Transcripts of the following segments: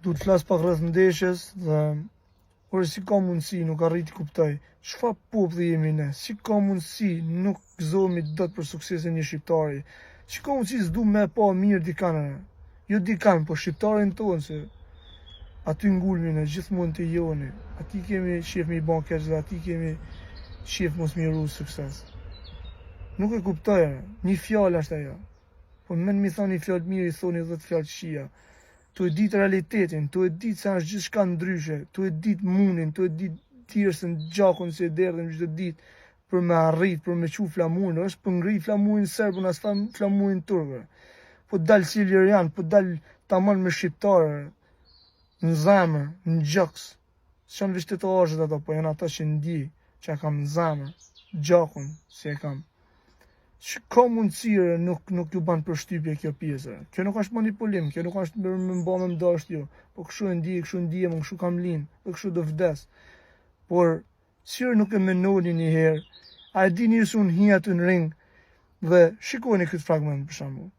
Du të flas pak rreth ndeshjes dhe ore si ka mundësi nuk arrij të kuptoj. Çfarë populli jemi ne? Si ka mundësi nuk gëzohemi dot për suksesin e një shqiptari? Si ka mundësi s'du me pa mirë dikan? Jo dikan, po shqiptarin tonë se aty ngulmi ne gjithmonë te joni. Aty kemi qef me i ba keq dhe aty kemi qef mos me i uru sukses. Nuk e kuptoj, një fjalë është ajo. Po në vend me i thonë një fjalë të mirë, i thoni 10 fjalë të këqija. Tu e ditë realitetin, tu e ditë se është gjithçka ndryshe, tu e ditë mundin, tu e ditë djersën, gjakun që e derdhim çdo ditë për me arrit, për me çu flamurin, është për ngrit flamurin serb, as flamurin turk. Po dal si ilirian, po dal taman me shqiptarë në zemër, në gjoks. S'janë veç tatuazhet ato, po janë ato që ndjej, që e kam në zemër, gjakun si e kam. Si ka mundësi re, nuk, nuk ju ban përshtypje kjo pjesë. Kjo nuk është manipulim, kjo nuk është me më ba me më dasht ju. Po kështu e ndjej, kështu ndihem, kështu kam lind, dhe kështu do vdes. Por, si re nuk e menoni një herë, a e dini ju se unë hi aty në ring, dhe shikoni këtë fragment për shembull.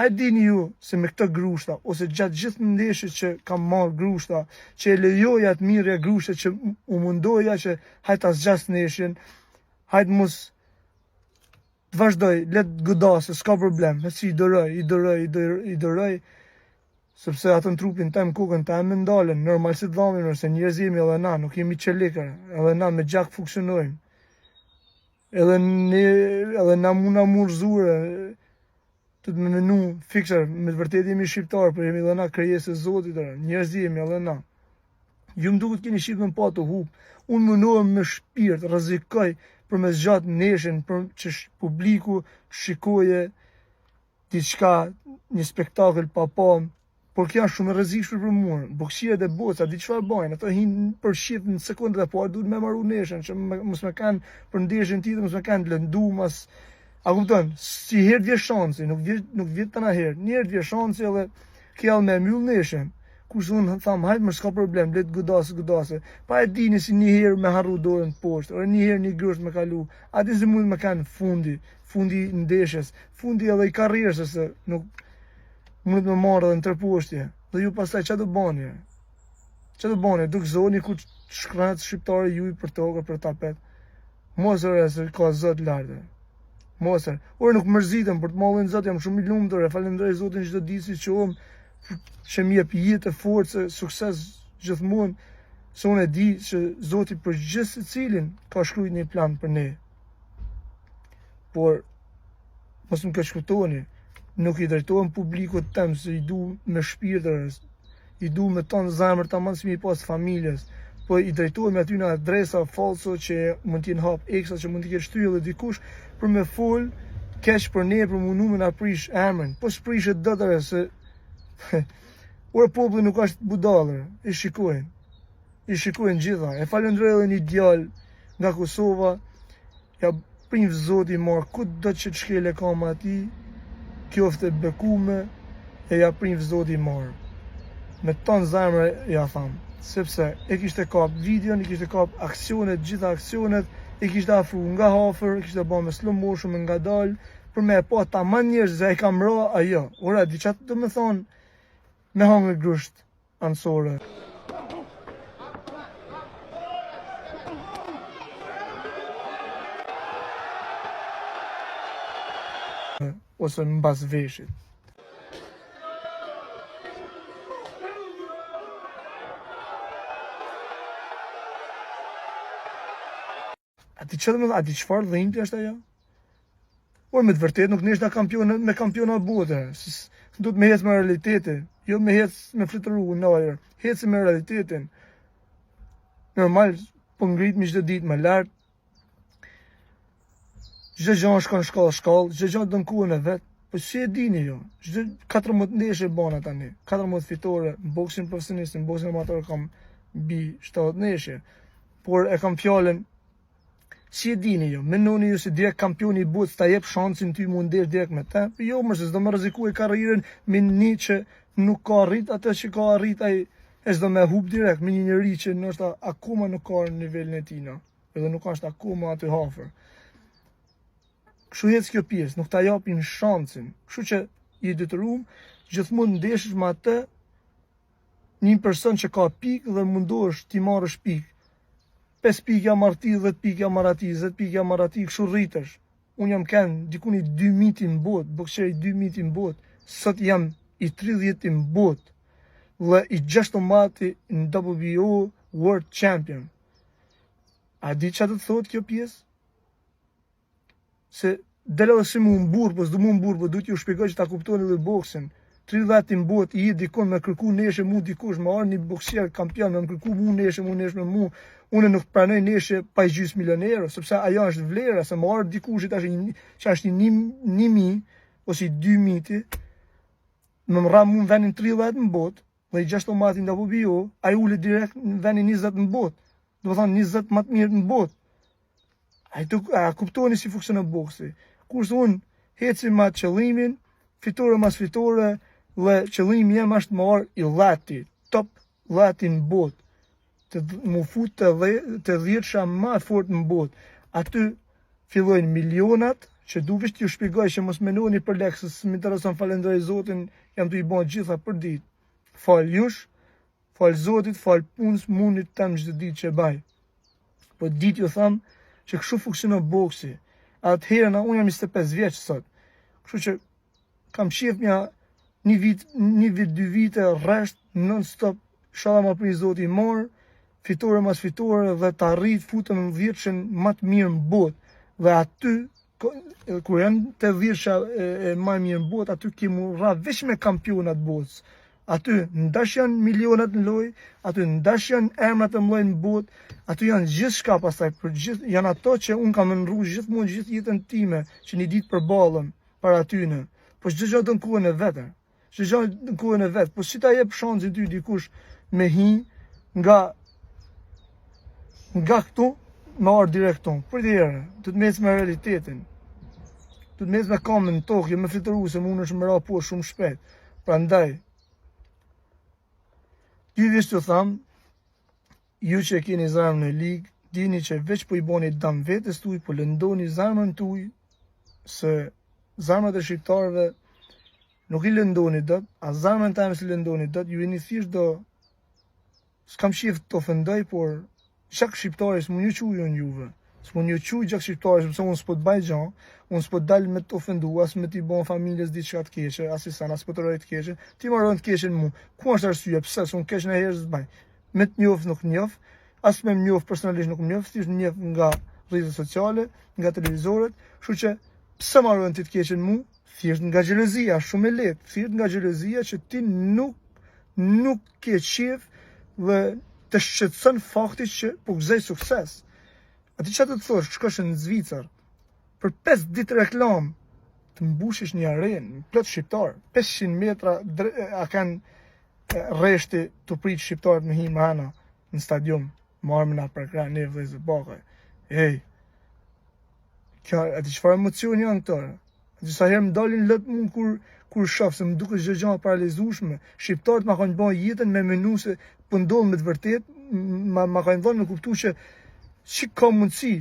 A e dini ju se me këto grushta, ose gjatë gjithë ndeshjes që kam marrë grushta, që e lejoja të mirrja grushta, që u mundoja që hajt ta zgjas ndeshjen, hajt mos të vazhdoj, le të godasë, s'ka problem, e si i duroj, i duroj, i duroj, i duroj, sepse atë në trupin tem, kokën tem e ndalen, normal se të dhamin, se njerëz jemi edhe na, nuk jemi çelik, edhe na me gjak funksionojmë. Edhe ne, edhe na muna m'u rrzu, të të me menu, fikser, me të vërtet jemi shqiptarë, por jemi edhe na krijesë e Zotit, njerëz jemi edhe na. Ju më duket keni qef me pa tu hup. Unë mundohem me shpirt, rrezikoj për me zgjat ndeshjen, për që publiku të shikoje diçka, një spektakël pa pa, por kjo është shumë e rrezikshme për mua. Boksierët e botës, a di çfarë bëjnë? Ato hinë për qef në sekondat e parë, duhet me maru ndeshjen, që mos me kanë për ndeshjen tjetër, mos me kanë lëndu mas A kupton? Si herë vjen shansi, nuk vjen nuk vjen tana herë. Një herë vjen shansi edhe ke edhe me mbyll ndeshjen. Kurse unë tham hajt më s'ka problem, le të godasë, godasë. Pa e dini si një herë me harru dorën poshtë, ose një herë një grusht me kalu. A di si mund me kanë fundi, fundi i ndeshjes, fundi edhe i karrierës se nuk mund të më marrë edhe në tërposhtje. Dhe ju pastaj ç'a do bani? Ç'a do bani? Do gëzoni kur shkret shqiptari juj për tokë për tapet. Mos ore se ka zot lart. Mos ore. Ore nuk mërzitem për të madhin zot, jam shumë i lumtur, e falënderoj Zotin çdo ditë si çohem që më jep jetë e forcë, sukses gjithmonë, se unë e di që Zoti për gjithsecilin ka shkruajt një plan për ne. Por mos më keqkuptoni, nuk i drejtohem publikut tem se i du me shpirt, i du me tonë zemër tamam si mi pas familjes, po i drejtohem aty në adresa falso që mund të jenë hap eksa që mund të ketë shty edhe dikush për me fol keq për ne për mundu me na prish emrin, po s'prishet dot ore se ore populli nuk është budallë, i shikojnë. I shikojnë gjitha. E falënderoj edhe një djalë nga Kosova Ja prinft zoti i marë kudo që të shkele kama e tij kjoftë e bekume e ja prinft zoti i marë me ton zemër ja tham sepse e kishte kap videon i kishte kap aksionet gjitha aksionet i kishte afru nga afër i kishte ba me slow motion me ngadal për me e pa taman njerëz se e kam ra a jo ora di ça do me thonë me hangër grusht anësore. Ose mbas veshit. A di çfarë më, a di çfarë dhimbje është ajo? Por me të vërtetë nuk neshna kampion me kampiona bote. Do të me hec me realitetin, jo me hec me fluturu në ajër. Heci me realitetin. Normal, po ngritemi çdo ditë më lart. Çdo gjë shkon shkallë shkallë, çdo gjë don kohën e vet. Po si e dini ju? Çdo 14 ndeshje bana tani, 14 fitore në boksin profesionist, në boksin amator kam mbi 70 ndeshje. Por e kam fjalën Si e dini ju, mendoni ju se direkt kampioni i botës ta jep shansin ty mu ndesh direkt me të? Po jo, më se s'do me rrezikue karrierën me një që nuk ka arrit atë që ka arrit ai, e s'do me hup direkt me një njeri që ndoshta akoma nuk ka në nivelin e tij, no. Edhe nuk është akoma aty afër. Kështu ec kjo pjesë, nuk ta japin shansin. Kështu që je i detyrum gjithmonë ndeshesh me atë një person që ka pikë dhe mundohesh t'i marrësh pikë. 5 pikë ja marr ti, 10 pikë ja marr atij, 20 pikë ja marr atij, kështu rritesh. Unë jam ken dikun i 2000 në botë, boksier i 2000 në botë. Sot jam i 30 në botë dhe i 16 në WBO World Champion. A di çfarë do të thotë kjo pjesë? Se del edhe si mu mburr, po s'du mu mburr, po du t'ju shpjegoj që ta kuptoni edhe boksin. 30 në botë i dikun me kërku neshje mu dikush, me ardh një boksier kampion, me më kërku mu neshje, mu neshje me mu, unë nuk pranoj neshje pa gjysë milion euro, sepse ajo është vlera, se me ardh dikush i tash që është një, një mi, ose i dy miti, me më rra mu në venin 30 në botë, dhe i 16 në WBO, ai ulet direkt në venin 20 në botë, do të thonë 20 më të mirë në botë. A, të, a kuptoni si funksionon boksi? Kurse unë heci me qëllimin, fitore mas fitore, dhe qëllimi jem është me ardh i dheti, top dheti në botë, të mu fut të, dhe, të dhjetsha ma fort në botë. Aty fillojnë milionat, që du veç t'ju shpjegoj që mos menoni për lekë, se s'më intereson falenderoj Zotin, jam tu i bo gjitha për ditë. Falë jush, Falë Zotit, falë punës, mundit tem çdo ditë që baj. Po ditë ju tham që kështu funksionon boksi. Atëherë na unë jam 25 vjeç sot. Kështu që kam qejf një një vit, një vit, dy vite rresht non stop. Inshallah ma prin Zoti i marr fitore mas fitore dhe të arrit futem në dhjetëshen më të mirë në botë. Dhe aty kur janë te dhjetësha e, e më e mirë në botë, aty ke mu rra veç me kampionat botës. Aty ndash janë milionat në lojë, aty ndash janë emrat e mëdhenj në botë, aty janë gjithçka pastaj për gjithë janë ato që un kam ëndrru gjithmonë gjithë jetën time që një ditë përballem para atyne. Po çdo gjë do në kohën e vet. Çdo gjë në kohën e vet, po si ta jep shansin ty dikush me hi nga nga këtu me ardh direkt këtu. Për të herë, do të mes me realitetin. Do të mes me kamën në tokë, jo me fluturu se mundesh me ra po shumë shpejt. Prandaj, ju veç të tham, ju që keni zemrën e ligë, dini që veç po i boni dam vetes tuj, po lëndoni zemrën tuj, se zemrat e shqiptarëve nuk i lëndoni dot, as zemrën teme s'i lëndoni dot, ju jeni thjesht do s'kam qejf të ofendoj, por gjak shqiptari s'mund ju quj unë juve. S'mund ju quj gjak shqiptari, sepse unë s'po të baj gja, unë s'po dal me të ofendu, as me t'i bon familjes diçka të keqe, as i sen, as po të rroj të keqe, ti më rron të keqen mu. Ku është arsyeja? Pse se unë keq ndonjëherë s'baj? Me të njoh nuk njoh, as me më njoh personalisht nuk më njoh, thjesht më njeh nga rrjetet sociale, nga televizorët, kështu që pse ma rron ti të keqen mu? Thjesht nga xhelozia, shumë e lehtë, thjesht nga xhelozia që ti nuk nuk ke qejf dhe të shqetëson fakti që po gëzoj sukses. A di çfarë do të thosh, shkosh në Zvicër për 5 ditë reklamë të mbushësh një arenë plot shqiptar, 500 metra a kanë rreshti tu prit shqiptarët me hi mrena në stadium, marrë me na përkrah ne vëllezër Bakaj. Ej, kjo, a di çfarë emocioni janë këto? Disa herë më dalin lot mu kur kur shoh se më duket çdo gjë e parealizueshme. Shqiptarët ma kanë bërë jetën me menu se po ndodh me të vërtetë, ma ma kanë dhënë me kuptu që si ka mundësi,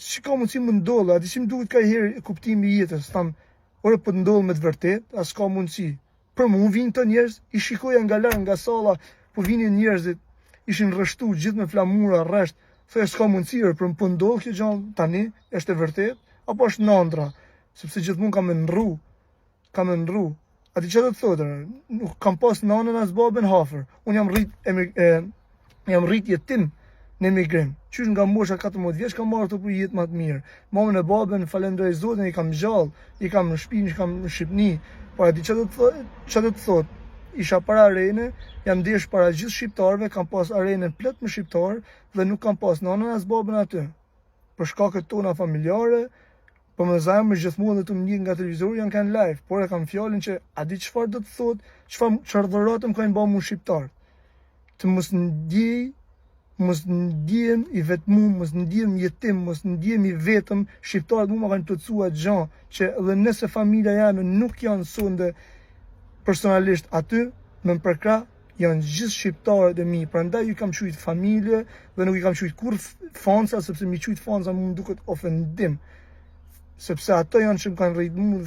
si ka mundësi më ndodh, a di si më duket kajherë kuptimi i jetës, tham, ore po ndodh me të vërtetë, a s'ka mundësi. Për mu vinë këto njerëz, i shikoja nga larg nga salla, po vinin njerëzit, ishin rreshtu gjithë me flamura rresht, thoja s'ka mundësi, ore, për po ndodh kjo gjë tani, është e vërtetë apo është nandra, sepse gjithmonë kam ëndrru, kam ëndrru. A di çfarë do të thotë? Nuk kam pas nanën as babën hafër. Unë jam rrit e, e jam rrit jetim në emigrim. Qysh nga mosha 14 vjeç kam marrë këtu për jetë më të mirë. Mamën e babën falenderoj Zotin i kam gjallë, i kam në shtëpi, i kam në Shqipni. Por a di çfarë do të thotë? Çfarë do të thotë? Isha para arene, jam ndesh para gjithë shqiptarëve, kam pas arenën plot me shqiptarë dhe nuk kam pas nanën as babën aty. Për shkaqet tona familjare, po me zemër gjithmonë dhe tu më ndjek nga televizori janë kanë live, por e kam fjalën që a di çfarë do të thotë, çfarë çfarë dhuratë më kanë bërë mu shqiptarët. Të mos ndjej mos ndjem i vetmu, mos ndjem jetim, mos ndjem i vetëm, shqiptarët mu ma kanë plotësua gja, që edhe nëse familja jeme nuk janë sonde personalisht aty, me më përkrah, janë gjithë shqiptarët e mi, prandaj ju kam qujt familje dhe nuk i kam qujt kurrë fansa, sepse mi qujt fansa mu më duket ofendim. Sepse ato janë që më kanë rritë mu.